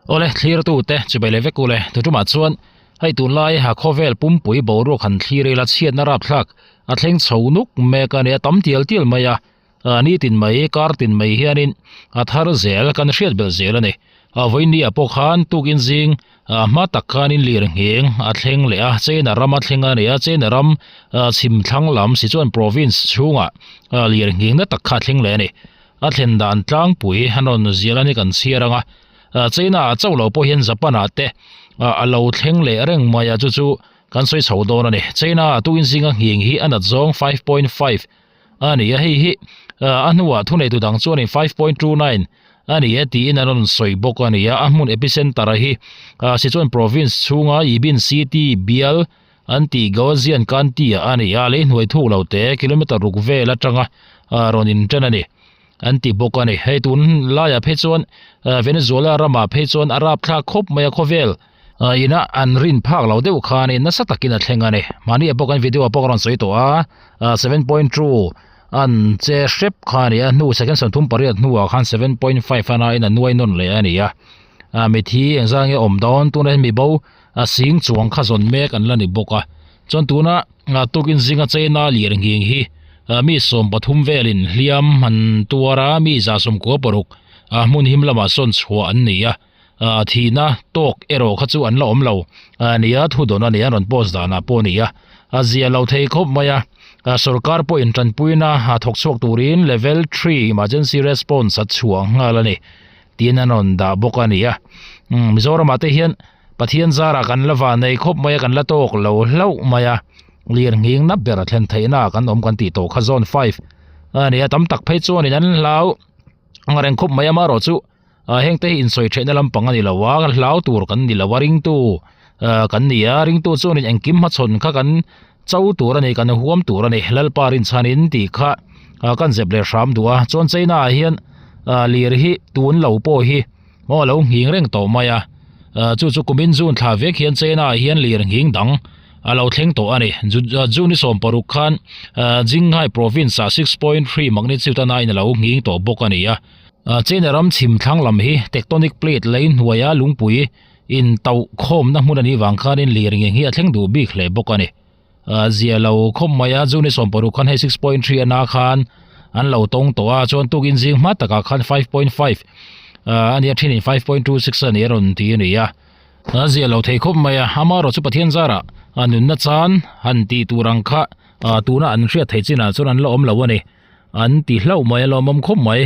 Awle thlirtute chubei leh vek ule tutumah chuan hei tunlai ha khawvel pumpui boruak han thlir ila chhiatna rapthlak a thleng chho nuk mek a nia tam tial tial mai a nitin mai kar tin mai hianin a thar zel kan hriat belh zel a ni a vawinia pawh khan tukin zing a hma tak khanin lir ngheng a thleng leh a China ram a thleng a ni a China ram chhim thlang lam Sichuan province chhungah lir ngheng na tak kha a thleng leh a ni. A thlen dan tlangpui an rawn zial a ni kan chhiar ang a, China ah chauh lo pawh hian Japan ah te a lo thleng leh reng mai a chu chu kan sawi chho dawn a ni. China ah tuin zinga nghing hi a nat zawng 5.5 a ni a, hei hi a hnuah thuneitu dang chuanin 5.29 a ni e tiin an rawn sawi bawk a ni a, a hmun epicenter hi Sichuan province chhunga Yibin city bial An tih Gaussian County ah a ni a, lei hnuai thuk lo te kilometer ruk vel atanga rawn inṭan a ni an ti bawk a ni. Hei tun laiah phei chuan Venezuela ramah phei chuan a rapthlak khawp mai a khawvel ina an rin phak lo deuh khanin nasa takin a thleng a ni. Mahni ah pawh kan video ah pawh ka rawn sawi tawh a, 7.2 an che hrep kha a ni a, hnu second 38 hnuah khan 7.5 a nain a nuai nawn leh a ni a, mithi engzah nge awm dawn tunah hian mibo A sing chuang kha zawn mek an la ni bawk a, chuan tuna tukin zinga China lir nghing hi mi 13 velin hliam an tuar a, mi 96 hmun him lamah sawn chhuah an ni a, thihna tawk erawh kha chu an la awm lo nia thu dawn a ni a, rawn post danah pawh a ni a, a zia lo thei khawp mai a, sorkar pawhin tanpuina thawk chhuak turin level 3 emergency response a chhuah nghal a ni tiin an rawn dah bawk a ni a, Mizoramah te hian Pathian zarah kan la van nei khawp mai a, kan la tawk lo hlauh mai a, lir nghing na ber a thlen theihna ah kan awm kan tih tawh kha zone 5 a ni a, tam tak phei chuanin an hlau ang reng khawp mai a, amaherawh chu heng te hi insawi theihna lampang a ni lo a, hlau tur kan ni lo a, ringtu kan ni a, ringtu chuanin engkim hmachhawn kha kan cho tur a ni, kan huam tur a ni, Lalpa rinchhanin tih kha kan zep leh hram duh a, chuan China ah hian lir hi tun lo pawh hi. Maw a lo nghing reng tawh mai a, chu chu kumin June thla vek hian China ah hian lir nghing dang a lo thleng tawh a ni. June ni 16 khan Jinghai province ah 6.3 magnitude a nain a lo nghing tawh bawk a ni a. China ram chhim thlang lam hi tectonic plate lei hnuaia lungpui in tauh khawmna hmun a nih vang khanin lir nghing hi a thleng duh bik hle bawk a ni. Zia lo khawp mai a, June ni 16 khan hei 6.3 a na khan an lo tawng tawh a, chuan tukin zing hma takah khan 5.5 a nia thinin 5.26 a ni a rawn ti a ni a, zia lo thei khawp mai a, amaherawh chu Pathian zarah nunna chan han tih tur ang kha tuna an hriat theih chinah chuan an la awm lo a ni, an ti hlauh mai a lawmawm khawp mai.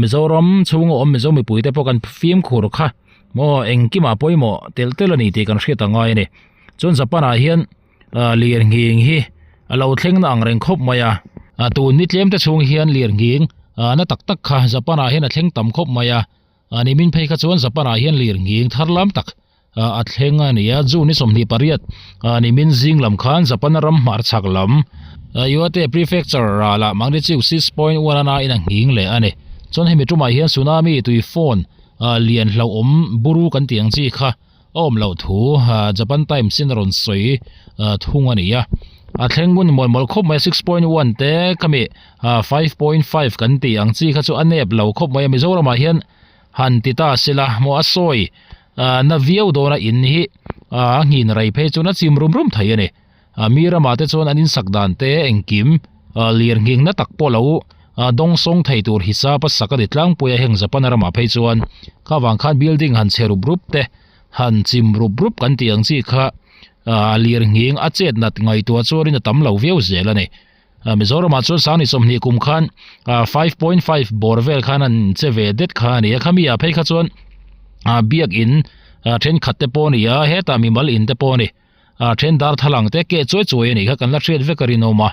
Mizoram chhunga awm Mizo mipuite pawh kan fimkhur kha maw engkimah pawimawh telh telh a ni tih kan hriat a ngai a ni. Chuan Japan ah hian lir nghing hi a lo thleng na ang reng khawp mai a, tun ni tlem te chhung hian lir nghing na tak tak kha Japan ah hian a thleng tam khawp mai a, nimin phei kha chuan Japan ah hian lir nghing thar lam tak a thleng a ni a, June ni 28 nimin zing lam khan Japan ram hmarchhak lam Iwate Prefecture ralah magnitude 6.1 a nain a nghing leh a ni. Chuan hemi tumah hian tsunami tui fawn lian hlauhawm buru kan tih ang chi kha a awm loh thu Japan Times in a rawn sawi thung a ni a. A thleng ngun mawlh mawlh khawp mai a, 6.1 te khami 5.5 kan tih ang chi kha chu a nep lo khawp mai a, Mizoramah hian han ti ta sela maw a sawi na viau dawna in hi a nghin rei phei chuan a chim rum rum thei a ni. Mi ramah te chuan an insak dan te engkim lir nghing na tak pawh lo dawng sawng thei tur hisap a sak a ni tlangpui a, heng Japan ramah phei chuan kha vang khan building han chhe rup rup te han chim rup rup kan tih ang chi kha lir nghing a chet nat ngaihtuah chuanin a tam lo viau zel a ni. Mizoramah chuan Sangni 20 kum khan 5.5 bawr vel khan an che ve det kha a ni a, khami ah phei kha chuan biak in thenkhat te pawh a ni a, hetah mimal in te pawh a ni, then darthlalang te keh chuai chuai a nih kha kan la hriat vek a rinawm a.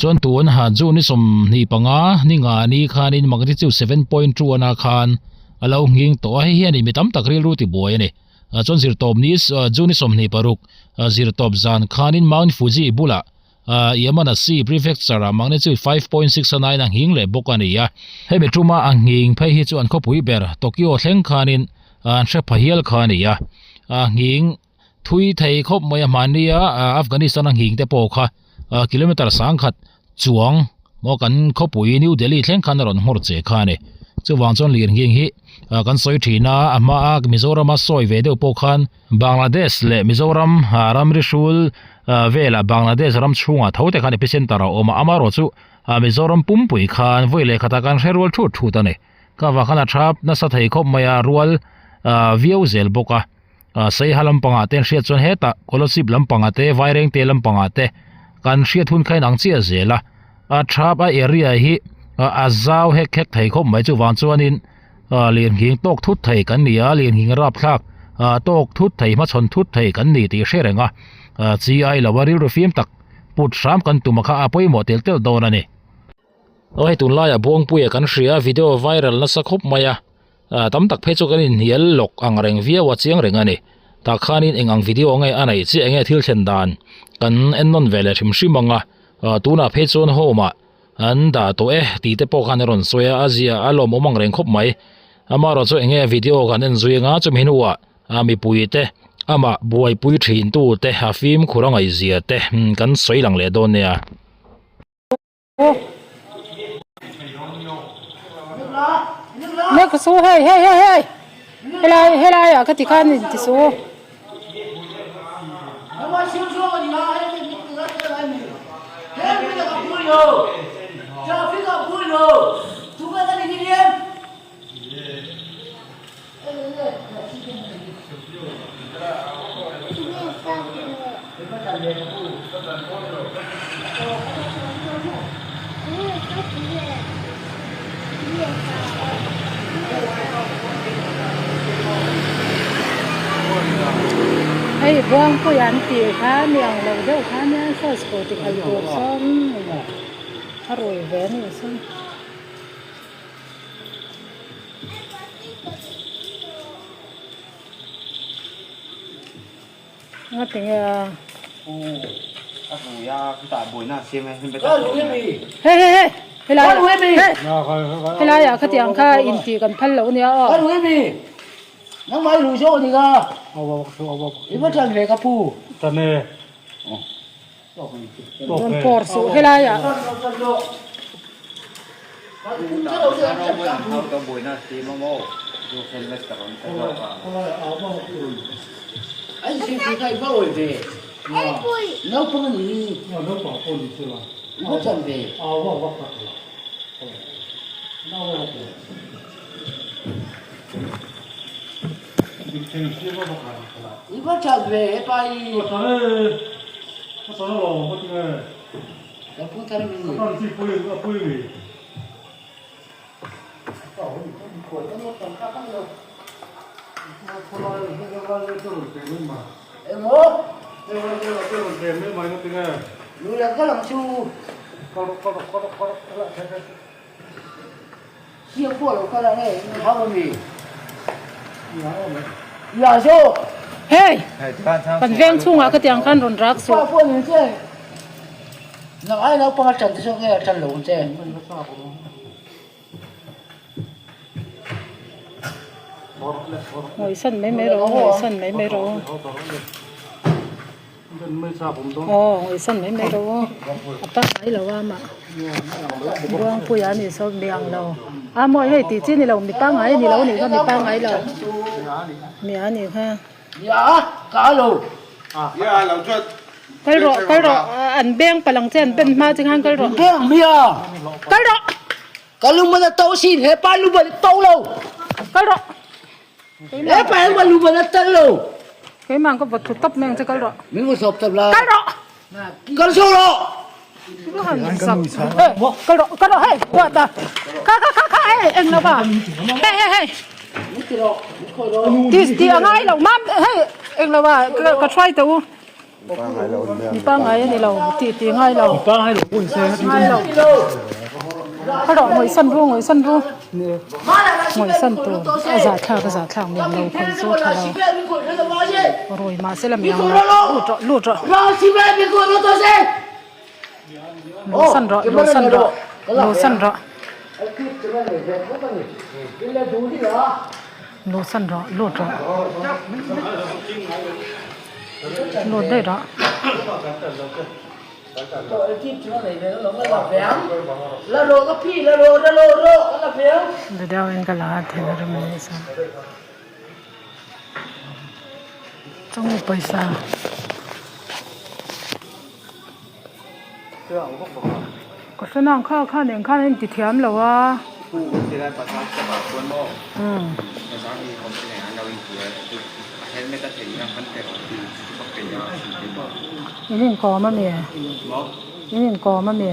Chuan tun June ni 25 ni nga ni khanin magnitude 7.2 ana khan a lo nghing tawh a, hei hian mi tam tak rilru tibuai a ni. Chuan zirtawp ni June ni 26 zirtawp zan khanin Mount Fuji bulah Yamanashi Prefecture ah magnitude 5.6 a nain a nghing leh bawk a ni a. Hemi tuma a nghing phei hi chu an khawpui ber Tokyo thleng khanin an hre pha hial kha a ni a. A nghing thui thei khawp mai a hmania Afghanistan a nghing te pawh kha kilometer 1000 chuang maw kan khawpui New Delhi thleng khan a rawn nghawr che kha a ni. Chuvang chuan lirnghing hi kan sawi thin a, a hmaa Mizorama sawi ve deuh pawh khan Bangladesh leh Mizoram ramri hrul velah Bangladesh ram chhungah tho te khan epicenter a awm a, amaherawhchu Mizoram pumpui khan vawi leh khatah kan hre rual thut thut a ni. Ka vang khan a thap nasa thei khawp mai a, rual viau zel bawk a. Saiha lampangah te an hriat chuan hetah Kolasib lampangah te Vairengte lampangah te kan hriat hun kha inang chiah zel a, a thap a area hi a zau hek hek thei khawp mai chuvang chuanin lirnghing tawk thut thei kan ni a, lirnghing rapthlak tawk thut thei hmachhawn thut thei kan ni tih hre reng a, chi ai lo a rilru fim tak put hram kan tum a kha a pawimawh tel tel dawn a ni. Aw hei tunlaiah Buangpuia kan hria video viral nasa khawp mai a. Tam tak phei chu kan inhnial lawk ang reng viau a chiang reng a ni. Tah khanin eng ang video nge a neih chiah enge thil thlen dan kan en nawn ve leh hrim hrim ang a. Tunah phei chuan home ah an dah tawh e tih te pawh khan a rawn sawi a, a zia a lawmawm ang reng khawp mai. Amaherawh chu enge video kan en zui anga chumi hnuah mipui te amah buaipui thin tu te a fimkhur a ngaihzia te kan sawi lang leh dawn nia. Nek su hei hei hei hei helai helai ah ka ti khan in ti su. Hei Buangpuia an tih kha mi ang lo deuh kha nia saw scooty khalh tur sawn a rui ve a nih sawn. Nga tinge a. Hei hei hei helai hei helai ah khatiang kha intih kan phal loh ania aw. Rawn pawr suh helai ah. Hei kan veng chhungah ka tiang khan rawn rak suh. Ngawisan mai mai rawh u ngawisan mai mai rawh u aw ngawisan mai mai rawh u a pangngai lo a amah Buangpuia a nih sawn mi ang lo a mawi hei tih chi a ni lo mi pangngai a ni lo a nih kha mi pangngai lo mi a nih kha. Kal rawh kal rawh an beng palh ang che an ben hma che khan kal rawh kal rawh Ka lung a to sin he pa lung a to lo. Kal rawh. He pa he lung a to lo. Keimah ka vawt thut tawp mai ang che kal rawh. Min vawt thawp tawp la. Kal rawh. Kal so rawh. Kal rawh kal rawh hei buat a. Kha kha kha kha hei eng lo va. Hei hei hei. Ti ti a ngai lo mam hei eng lo va ka try teh u. Mi pangngai a ni lo tih tih ngai lo ngai lo ka rawh ngawih san ru ngawih san ru ngawih san tur a zah thlak a zah thlak mi ang lo khawi chu tha lo rui mahse la mi ang lo lut rawh lut rawh luh san rawh luh san rawh luh san rawh luh san rawh lut rawh lut daih rawh. Video in ka la a thinrim a ni sa. Chung pawisa. Ka hre nang kha kha nen khan a inti thiam lo a. In inkawm a mi? In inkawm a mi?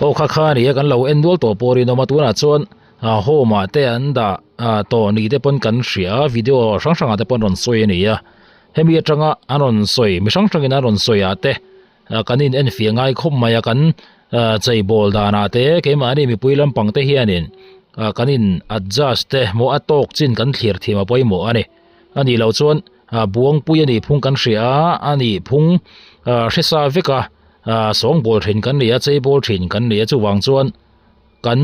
Aw kha kha nia kan lo en nual tawh pawh rinawm a tunah chuan ah home ah te an dah ah tawh ni te pawn kan hria a video hrang hrang ah te pawn rawn sawi a ni a hemi atanga an rawn sawi mi hrang hrang in an rawn sawi ah te ah kan in enfiah ngai khawp mai a kan ah cheibawl danah te keimahni mipui lampang te hianin ah kan in adjust te maw a tawk chin kan thlir thiam a pawimawh a ni. A nih loh chuan ah buangpui a nih phung kan hria a, a nih phung ah hre sa vek a, ah sawngbawl thin kan ni a, cheibawl thin kan ni a chuvang chuan kan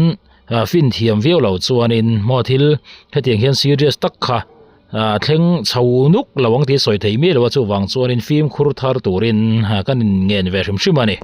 ah fin thiam viau loh chuanin maw thil hetiang hian serious tak kha ah thleng chho nuk lo ang tih sawi theih miah lo a chuvang chuanin fimkhur thar turin ah kan inngen ve hrim hrim a ni.